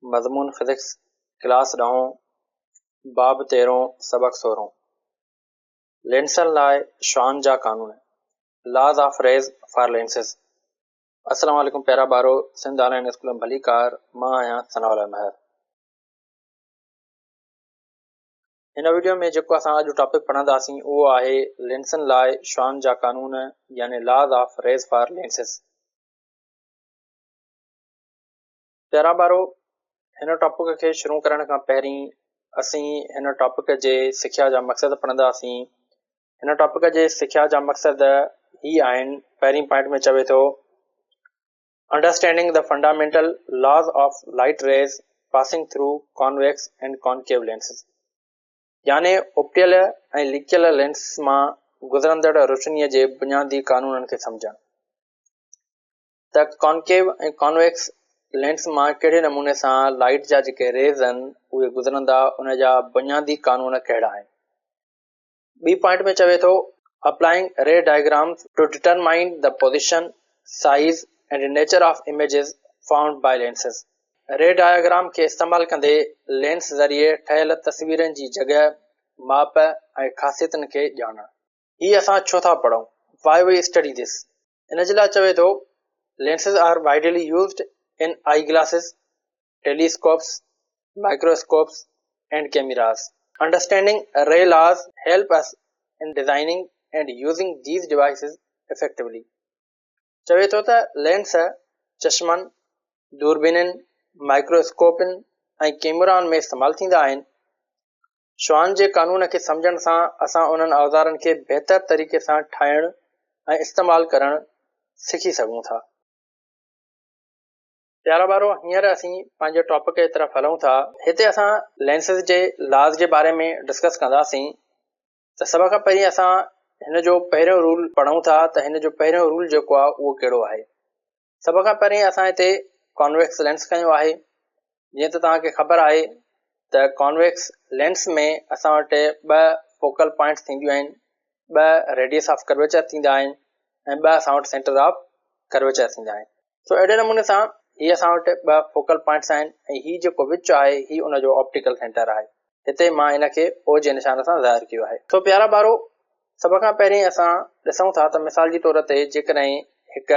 مضمون physics class ڏهون باب تيرهون سبق سورهون لينسن لاء شعاعن جا قانون Laws of Rays for Lenses السلام عليڪم پيارا ٻارو سنڌ آن لائن اسڪول ۾ ڀليڪار مان آهيان ثناء الله مهر هن وڊيو ۾ جيڪو اسان اڄ ٽاپڪ پڙهنداسين اهو آهي لينسن لاء شعاعن جا قانون يعني Laws of Rays for Lenses پيارا ٻارو! هن ٽاپڪ کي شروع ڪرڻ کان پهرين اسين هن ٽاپڪ جي سکيا جا مقصد پڙهنداسين. هن ٽاپڪ جي سکيا جا مقصد هي آهن، پهرين پوائنٽ ۾ چوي ٿو، Understanding the fundamental laws of light rays passing through convex and concave lenses يعني اپٽيل ۽ لڪيل لينسز مان گذرندڙ روشنيء جي بنيادي قانونن کي سمجهڻ. ته ڪانڪيو ۽ ڪانويڪس لينس مان ڪهڙي نموني سان لائيٽ جا جيڪي ريز آهن اهي گذرندا ان جا بنيادي قانون ڪهڙا آهن. ٻي پوائنٽ ۾ چوي ٿو Applying ray diagrams to determine the position, size and nature of images found by lenses ray diagram کي استعمال ڪندي لينس ذريعي ٺهيل تصويرن جي جڳهه، ماپ ۽ خاصيتن کي ڄاڻڻ. هي اسان ڇو ٿا پڙهون؟ Why we study this؟ ان جي لاء چوي ٿو، Lenses are widely used in eye glasses, telescopes, microscopes and cameras. Understanding ray laws help us in designing and using these devices effectively. چوي ٿو ته لينس چشمن، دوربينين، مائڪرواسڪوپن ۽ ڪيمرائن ۾ استعمال ٿيندا آهن. شعاعن جي قانون کي سمجهڻ سان اسان انهن اوزارن کي بهتر طريقي سان ٺاهڻ ۽ استعمال ڪرڻ سکي سگهون ٿا. پيارا ٻارو هينئر اسين پنهنجي ٽاپڪ جي طرف هلون ٿا. هتي اسان لينسز جي لاز جي باري ۾ ڊسڪس ڪنداسين ته سڀ کان پهرين اسان هن جو پهريون رول پڙهون ٿا ته هن جو پهريون رول جيڪو آهي اهو ڪهڙو آهي. سڀ کان پهرين اسان هتي ڪانويڪس لينس کنيو آهي جيئن ته توهان کي خبر آهي ته ڪانويڪس لينس ۾ اسان وٽ ٻه فوڪل پوائنٽس ٿينديون آهن ٻه ريڊيس آف ڪرويچر ٿيندا آهن ۽ ٻه اسان وٽ سينٽر آف ڪرويچر ٿيندا آهن سو اهڙي نموني سان هي اسان وٽ ٻه فوڪل پوائنٽس آهن ۽ هي جيڪو وچ آهي هي ان جو آپٽيڪل سينٽر آهي هتي مان ان کي او جي نشان سان ظاهر ڪيو آهي سو پيارا ٻارو سڀ کان پهرين اسان ڏسون ٿا ته مثال جي طور تي جيڪڏهن هڪ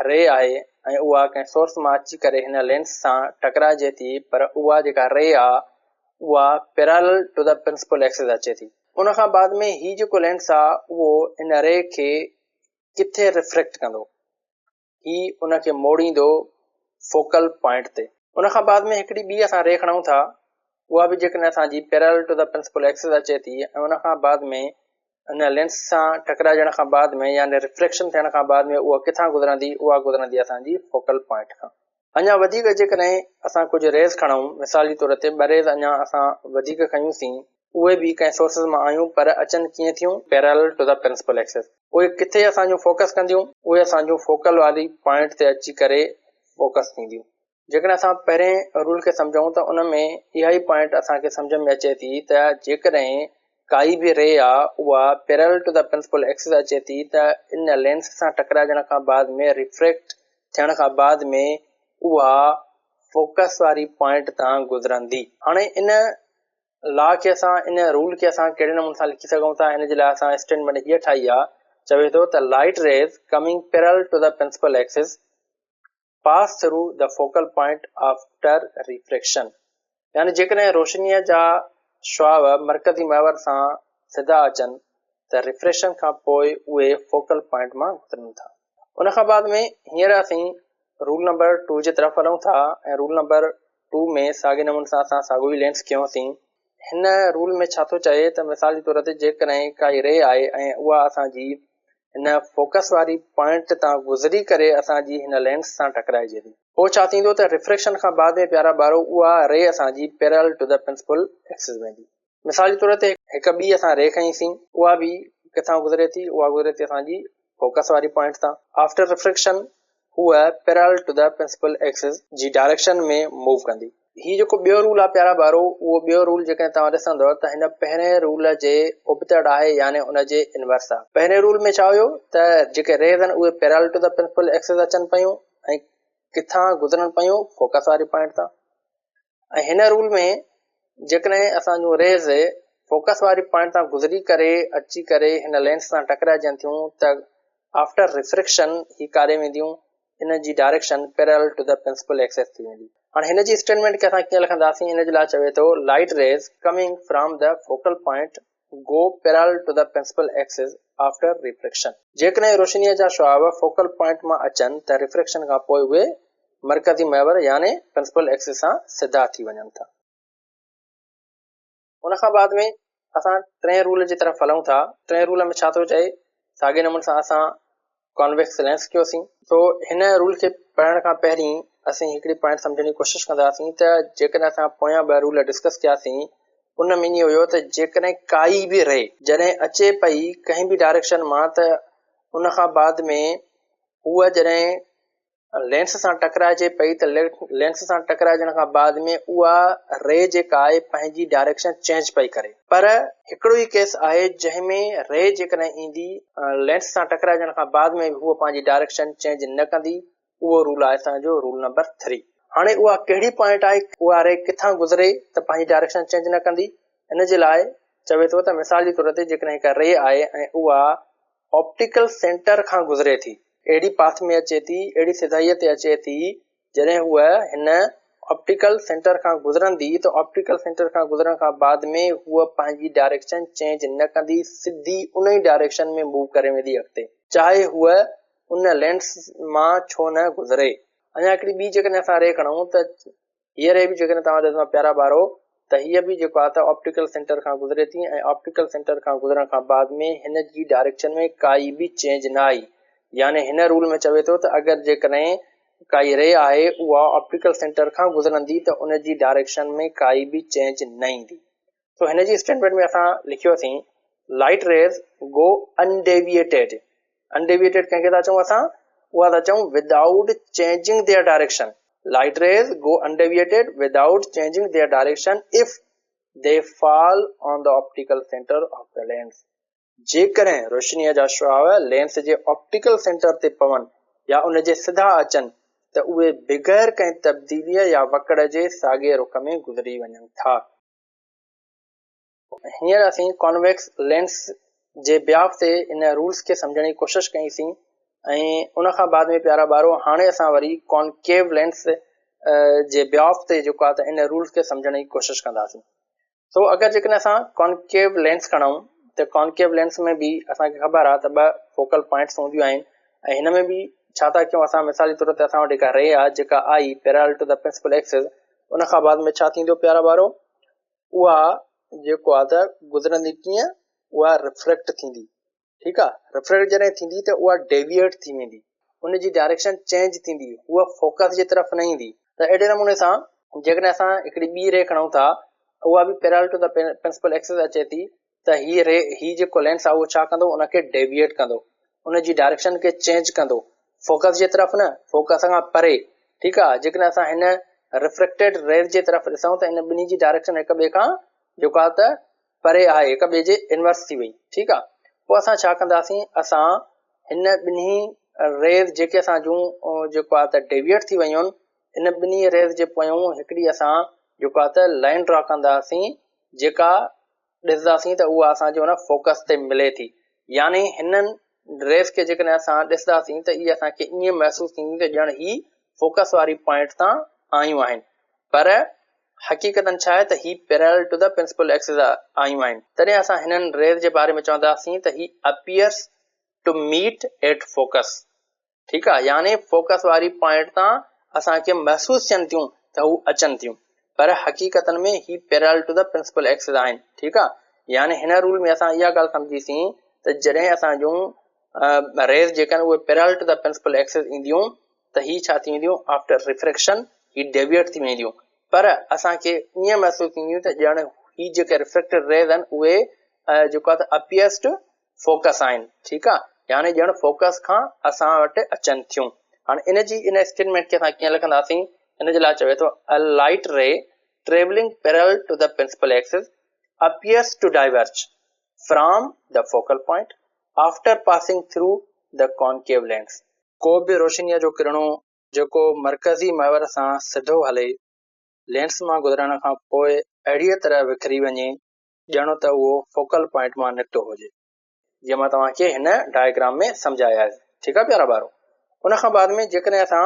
ري آهي ۽ اها ڪنهن سورس مان اچي ڪري هن لينس سان ٽڪرائجي ٿي پر اها جيڪا ري آ اها parallel to the principal axis اچي ٿي. ان کان بعد ۾ هي جيڪو لينس آ اهو ان ري کي ڪٿي ريفريڪٽ ڪندو؟ هي ان کي موڙيندو فوڪل پوائنٽ تي. ان کان بعد ۾ هڪڙي ٻي اسان ري کڻون ٿا اها به جيڪڏهن اسان جي parallel to the principal axis اچي ٿي ۽ ان کان بعد ۾ ان لينس سان ٽڪرائجڻ کان بعد ۾ يعني ريفريڪشن ٿيڻ کان بعد ۾ اها ڪٿان گذرندي اها گذرندي اسان جي فوڪل پوائنٽ کان. اڃا وڌيڪ جيڪڏهن اسان ڪجهه ريز کڻون مثال جي طور تي ٻه ريز اڃا اسان وڌيڪ کنيون سين اهي به ڪنهن سورسز مان آيون پر اچن ڪيئن ٿيون parallel to the principal axis اهي ڪٿي اسان جون فوڪس ڪنديون اهي اسان جون فوڪل واري پوائنٽ تي اچي ڪري فوڪس ٿينديون جيڪڏهن اسان پهرين رول کي سمجهون ته ان ۾ اها ئي پوائنٽ اسان کي سمجهه ۾ اچي ٿي ته جيڪڏهن ڪائي به ري آ اها parallel to the principal axis اچي ٿي ته ان لينس سان ٽڪرائجڻ کان بعد ۾ ريفريڪٽ ٿيڻ کان بعد ۾ اها فوڪس واري پوائنٽ تان گذرندي. هاڻي ان لا کي اسان ان رول کي اسان ڪهڙي نموني سان لکي سگهون ٿا ان جي لاء اسان اسٽيٽمينٽ هيء ٺاهي آ چوي ٿو ته light rays coming parallel to the principal axis pass through the focal point after refraction يعني جيڪڏهن روشنيء جا شعاع مرڪزي محور سان سڌا اچن ته ريفريڪشن کان پوء اهي فوڪل پوائنٽ مان گذرن ٿا. ان کان بعد ۾ هينئر اسين رول نمبر ٽو جي طرف هلون ٿا ۽ رول نمبر ٽو ۾ ساڳي نموني سان اسان ساڳيو ئي لينس کنيوسين. هن رول ۾ ڇا ٿو چئي ته مثال جي طور تي جيڪڏهن ڪائي ري آهي ۽ اها اسان جي هن فوڪس واري پوائنٽ تان گذري ڪري اسان جي هن لينس سان ٽڪرائجي ٿي پوء ڇا ٿيندو ته ريفريڪشن کان بعد ۾ پيارا ٻارو اها ري اسان جي parallel to the principal axis ويندي. مثال جي طور تي هڪ ٻي اسان ري کنئي سين اها به ڪٿان گذري ٿي اها گذري ٿي اسان جي فوڪس واري پوائنٽ تان آفٽر ريفريڪشن هوء parallel to the principal axis جي ڊائريڪشن ۾ موو ڪندي. هي جيڪو ٻيو رول آهي پيارا ٻارو اهو ٻيو رول جيڪڏهن توهان ڏسندؤ ته هن پهرين رول جي ابتڙ آهي يعني ان جي انورس آهي. پهرين رول ۾ ڇا هيو ته جيڪي ريز آهن اهي parallel to the principal axis اچن پيون ۽ ڪٿان گذرن پيون فوڪس واري پوائنٽ تان. ۽ هن رول ۾ جيڪڏهن اسان جون ريز فوڪس واري پوائنٽ تان گذري ڪري اچي ڪري هن لينس سان ٽڪرائجن ٿيون ته آفٽر ريفريڪشن هي ڪاڏي وينديون؟ ان جي direction parallel to the principal axis ٿي ويندي. هاڻي هن جي اسٽيٽمينٽ کي اسان ڪيئن لکنداسين؟ ان جي لاء چوي ٿو light rays coming from the focal point go parallel to the principal axis after refraction. جيڪڏهن روشنيء جا شعاع فوڪل پوائنٽ مان اچن ته ريفريڪشن کان پوء اهي مرڪزي محور يعني پرنسپل ايڪسس سان سڌا ٿي وڃن ٿا. ان کان بعد ۾ اسان ٽئين رول جي طرف هلون ٿا. ٽئين رول ۾ ڇا ٿو چئي؟ ساڳئي نموني سان اسان ڪانويڪس لينس ڪيوسين. سو هن رول کي پڙهڻ کان پهرين اسين هڪڙي پوائنٽ سمجهڻ جي ڪوشش ڪنداسين ته جيڪڏهن اسان پويان ٻه رول ڊسڪس ڪياسين ان ۾ ائين هيو ته جيڪڏهن ڪائي به ري جڏهن اچي پئي ڪنهن به ڊائريڪشن مان ته ان کان بعد ۾ هوء جڏهن لينس سان ٽڪرائجي پئي ته لينس سان ٽڪرائجڻ کان بعد ۾ اها ري جيڪا آهي پنهنجي ڊائريڪشن چينج پئي ڪري پر هڪڙو ئي ڪيس آهي جنهن ۾ ري جيڪڏهن ايندي لينس سان ٽڪرائجڻ کان بعد ۾ به هوء پنهنجي ڊائريڪشن چينج نه ڪندي اهو رول آهي اسان جو رول نمبر ٿري. هاڻي اها ڪهڙي پوائنٽ آهي اها ري ڪٿان گذري ته پنهنجي ڊائريڪشن چينج نه ڪندي ان جي لاء چوي ٿو ته مثال جي طور تي جيڪڏهن هڪ ري آهي ۽ اها آپٽيڪل سينٽر کان گذري ٿي. اهڙي پاٿ ۾ اچي ٿي، اهڙي سڌائيء تي اچي ٿي، جڏهن هوء هن آپٽيڪل سينٽر کان گذرندي ته آپٽيڪل سينٽر کان گذرڻ کان بعد ۾ هوء پنهنجي ڊائريڪشن چينج نه ڪندي، سڌي ان ئي ڊائريڪشن ۾ موو ڪري ويندي اڳتي، چاهي هوء ان لينس مان ڇو نه گذري. اڃا هڪڙي ٻي جيڪڏهن اسان ري کڻون ته هيء ري به جيڪڏهن توهان ڏسندا پيارا ٻارو ته هيء به جيڪو آهي ته آپٽيڪل سينٽر کان گذري ٿي ۽ آپٽيڪل سينٽر کان گذرڻ کان بعد ۾ هن جي ڊائريڪشن ۾ ڪائي به چينج نه آئي يعني هن رول ۾ چوي ٿو ته اگر جيڪڏهن ڪائي ري آهي اها آپٽيڪل سينٽر کان گذرندي ته ان جي ڊائريڪشن ۾ ڪائي به چينج نه ايندي. سو هن جي اسٽيٽمينٽ ۾ اسان لکيوسين لائيٽ ريز گو انڊيويئيٽيڊ انڊيويئيٽيڊ ڪنهن کي ٿا چئون اسان؟ اها ٿا چئون without changing their direction. Light rays go undeviated without changing their direction if they fall on the optical centre of the lens. جيڪڏهن روشنيء جا شعاع لينس جي آپٽيڪل سينٽر تي پون يا ان جي سڌا اچن ته اهي بغير ڪنهن تبديليء يا وڪڙ جي ساڳئي رخ ۾ گذري وڃن ٿا. هينئر اسين ڪانويڪس لينس جي بياف تي ان رولز کي سمجهڻ جي ڪوشش ڪئي سين ۽ ان کان بعد ۾ پيارا ٻارو هاڻي اسان وري ڪانڪيو لينس جي بياف تي جيڪو آهي ته ان رولز کي سمجهڻ جي ڪوشش ڪنداسين. سو اگر جيڪڏهن اسان ڪانڪيو لينس کڻون ته ڪانڪيو لينس ۾ به اسان کي خبر آهي ته ٻه فوڪل پوائنٽس هونديون آهن ۽ هن ۾ به ڇا ٿا ڪيون اسان مثال جي طور تي اسان وٽ هڪ ري آهي جيڪا آئي parallel to the principal axis ان کان بعد ۾ ڇا ٿيندو پيارا ٻارو اها جيڪو آ ته گذرندي ڪيئن اها ريفريڪٽ ٿيندي ٺيڪ آ ريفريڪٽ جڏهن ٿيندي ته اها ڊيويئيٽ ٿي ويندي ان جي ڊائريڪشن چينج ٿيندي هوء فوڪس جي طرف نه ايندي ته اهڙي نموني سان جيڪڏهن اسان هڪڙي ٻي ري کڻون ٿا اها به parallel to the principal axis اچي ٿي ته هي ري هي جيڪو لينس آهي اهو ڇا ڪندو ان کي ڊيويئيٽ ڪندو ان جي ڊائريڪشن کي چينج ڪندو فوڪس جي طرف نه فوڪس کان پري ٺيڪ آهي جيڪڏهن اسان هن ريفريڪٽيڊ ريز جي طرف ڏسون ته ان ٻنهي جي ڊائريڪشن هڪ ٻئي کان جيڪو آهي ته پري آهي هڪ ٻئي جي انورس ٿي وئي ٺيڪ آهي پوء اسان ڇا ڪنداسين اسان هن ٻنهي ريز جيڪي اسان جون جيڪو آهي ته ڊيويئيٽ ٿي ويون ان ٻنهي ريز جي پويون هڪڙي اسان جيڪو آهي ته لائن ڊرا ڪنداسين جيڪا ڏسنداسين ته اها اسان جي ان فوڪس تي ملي ٿي يعني هنن ريز کي جيڪڏهن اسان ڏسنداسين ته اهي اسان کي ائين محسوس ٿينديون ته ڄڻ هي فوڪس واري پوائنٽ تان آيون آهن پر حقيقتن ڇا آهي ته هي parallel to the principal axis آيون آهن تڏهن اسان هنن ريز جي باري ۾ چونداسين ته هي appears to meet at focus ٺيڪ آ يعني فوڪس واري پوائنٽ تان اسان کي محسوس ٿين ٿيون ته هو اچن ٿيون پر حقيقتن ۾ هي parallel to the principal axis آهن ٺيڪ آ يعني هن رول ۾ اسان اها ڳالهه سمجهيسين ته جڏهن اسان جون ريز جيڪي آهن اهي parallel to the principal axis اينديون ته هي ڇا ٿي وينديون آفٽر ريفريڪشن هي ڊيويئيٽ ٿي وينديون پر اسان کي ائين محسوس ٿينديون ته ڄڻ هي جيڪي ريفريڪٽيڊ ريز آهن اهي جيڪو آهي ته اپيئرس ٽو فوڪس آهن ٺيڪ آ يعني ڄڻ فوڪس کان اسان وٽ اچن ٿيون هاڻي ان جي ان اسٽيٽمينٽ کي اسان ڪيئن لکنداسين ان جي لاء چوي ٿو a light ray travelling parallel to the principal axis appears to diverge from the focal point after passing through the concave lens. ڪو به روشنيء جو ڪرڻو جيڪو مرڪزي محور سان سڌو هلي. لينس مان گذرڻ کان پوء اهڙيء طرح وکري وڃي ڄڻ ته اهو فوڪل پوائنٽ مان نڪتو هجي. جيئن مان توهان کي هن ڊائگرام ۾ سمجهايو آهي. ٺيڪ آهي پيارا ٻارو. ان کان بعد ۾ جيڪڏهن اسان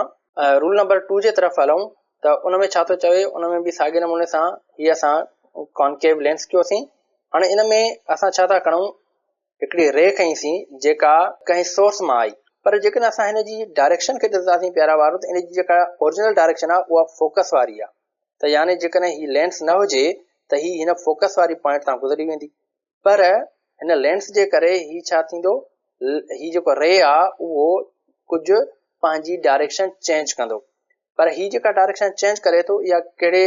رول نمبر ٽو جي طرف هلون ته ان ۾ ڇا ٿو چوي ان ۾ به ساڳي نموني سان هي اسان ڪانڪيو لينس ڪيوسين. هاڻي ان ۾ اسان ڇا ٿا کڻون هڪڙي ري کنئيسين جيڪا ڪنهن سورس مان آئي پر جيڪڏهن اسان هن جي ڊائريڪشن کي ڏسنداسين پيارا وارو ته ان جي جيڪا اورجنل ڊائريڪشن آهي اها فوڪس واري آهي ته يعني جيڪڏهن هي لينس نه هجي ته هي هن فوڪس واري پوائنٽ تان گذري ويندي پر هن لينس جي ڪري هي ڇا ٿيندو هي جيڪو ري آهي اهو ڪجهه پنهنجي ڊائريڪشن چينج ڪندو پر هي جيڪا ڊائريڪشن چينج ڪري ٿو اها ڪهڙي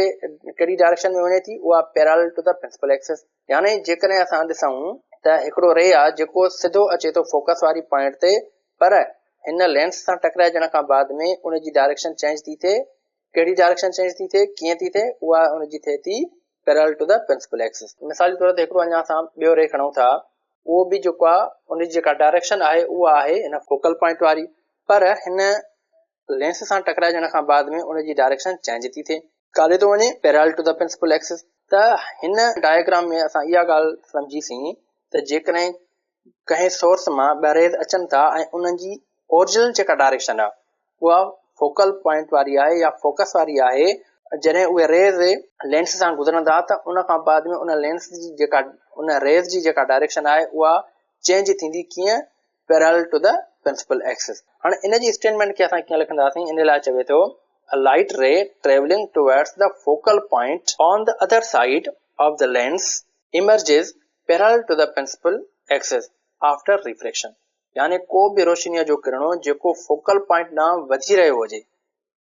ڪهڙي ڊائريڪشن ۾ وڃي ٿي اها parallel to the principal axis يعني جيڪڏهن اسان ڏسون ته هڪڙو ري آ جيڪو سڌو اچي ٿو فوڪس واري پوائنٽ تي پر هن لينس سان ٽڪرائجڻ کان بعد ۾ ان جي ڊائريڪشن چينج ٿي ٿئي ڪهڙي ڊائريڪشن چينج ٿي ٿئي ڪيئن ٿي ٿئي اها ان جي ٿئي ٿي parallel to the principal axis مثال جي طور تي هڪڙو اڃا اسان ٻيو ري کڻون ٿا اهو به جيڪو آ ان جي جيڪا ڊائريڪشن آهي اها آهي هن فوڪل پوائنٽ واري پر هن لينس سان ٽڪرائجڻ کان بعد ۾ ان جي ڊائريڪشن چينج ٿي ٿئي. ڪاڏي ٿو وڃي؟ Parallel to the principal axis. ته هن ڊائگرام ۾ اسان اها ڳالهه سمجهيسين ته جيڪڏهن ڪنهن سورس مان ٻه ريز اچن ٿا ۽ انهن جي اورجنل جيڪا ڊائريڪشن آهي اها فوڪل پوائنٽ واري آهي يا فوڪس واري آهي جڏهن اهي ريز لينس سان گذرندا ته ان کان بعد ۾ ان لينس جي جيڪا ان ريز جي جيڪا ڊائريڪشن آهي اها چينج ٿيندي ڪيئن parallel to the principal axis. هاڻي ان جي اسٽيٽمينٽ کي اسان ڪيئن لکنداسين ان لاء چوي ٿو A light ray travelling towards the focal point on the other side of the lens emerges parallel to the principal axis after refraction يعني ڪو به روشنيء جو ڪرڻو جيڪو فوڪل پوائنٽ ڏانهن وڌي رهيو هجي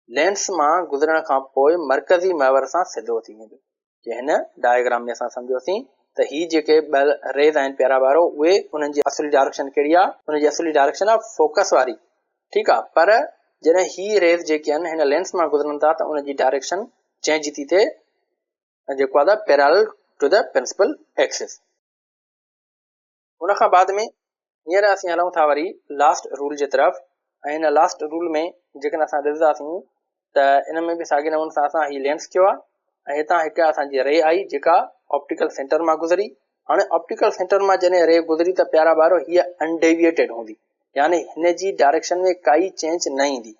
لينس مان گذرڻ کان پوء مرڪزي محور سان سڌو ٿي ويندو. جيئن هن ڊائگرام ۾ اسان سمجهيوسين ته هي جيڪي ٻه ريز آهن پيارا ٻارو اهي انهن جي اصلي ڊائريڪشن ڪهڙي آهي؟ انهن جي اصلي ڊائريڪشن آهي فوڪس واري ٺيڪ آهي پر جڏهن هي ريز جيڪي آهن هن لينس مان گذرن ٿا ته انهن جي ڊائريڪشن چينج ٿي ٿئي جيڪو آهي parallel to the principal axis. ان کان بعد ۾ هينئر اسين هلون ٿا وري لاسٽ رول جي طرف ۽ هن لاسٽ رول ۾ جيڪڏهن اسان ڏسنداسين ته ان ۾ به ساڳي نموني سان اسان هي لينس ڪيو آهي ۽ هتان هڪ اسان جي ري آئي جيڪا آپٽيڪل سينٽر مان گذري هاڻي آپٽيڪل سينٽر مان جڏهن ري گذري ته پيارا ٻارو هيء انڊيويٽيڊ هوندي يعني هن جي ڊائريڪشن ۾ ڪائي چينج نه ايندي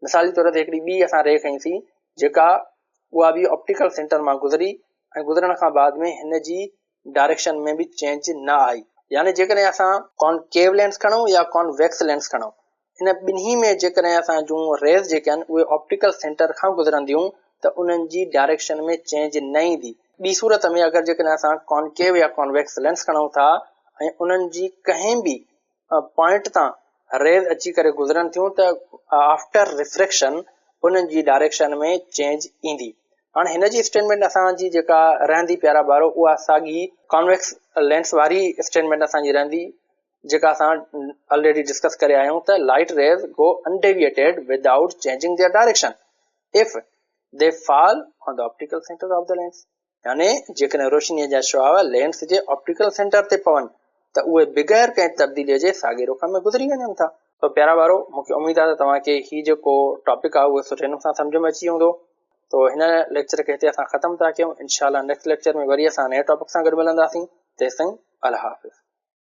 مثال جي طور تي هڪڙي ٻي اسان ري کنئيسين جيڪا اها به آپٽيڪل سينٽر مان گذري ۽ گذرڻ کان بعد ۾ هن جي ڊائريڪشن ۾ به چينج نه آئي يعني جيڪڏهن اسان ڪون ڪيو لينس کڻون يا ڪون ويڪس لينس کڻون ان ٻنهي ۾ جيڪڏهن اسان جون ريز جيڪي آهن اهي آپٽيڪل سينٽر کان گذرنديون ته انهن جي ڊائريڪشن ۾ چينج نه ايندي ٻي صورت ۾ اگر جيڪڏهن اسان ڪون ڪيو يا ڪون ويڪس لينس کڻون ٿا ۽ انهن جي ڪنهن به پوائنٽ تان ريز اچي ڪري گذرن ٿيون ته آفٽر ريفريڪشن انهن جي ڊائريڪشن ۾ چينج ايندي. هاڻي هن جي اسٽيٽمينٽ اسان جي جيڪا رهندي پيارا ٻارو اها ساڳي ڪانويڪس لينس واري اسٽيٽمينٽ اسان جي رهندي جيڪا اسان آلريڊي ڊسڪس ڪري آيا آهيون ته light rays go undeviated without changing their direction if they fall on the optical centre of the lens. يعني جيڪڏهن روشنيء جا شعاع لينس جي آپٽيڪل سينٽر تي پون ته اهي بغير ڪنهن تبديليء جي ساڳئي رخ ۾ گذري وڃن ٿا. تو پيارا ٻارو مون کي اميد آهي ته توهان کي هي جيڪو ٽاپڪ آهي اهو سٺي نموني سان سمجهه ۾ اچي ويو هوندو. تو هن ليڪچر کي هتي اسان ختم ٿا ڪيون انشاء الله نيڪسٽ ليڪچر ۾ وري اسان نئين ٽاپڪ سان گڏ ملنداسين تيستائين الله حافظ.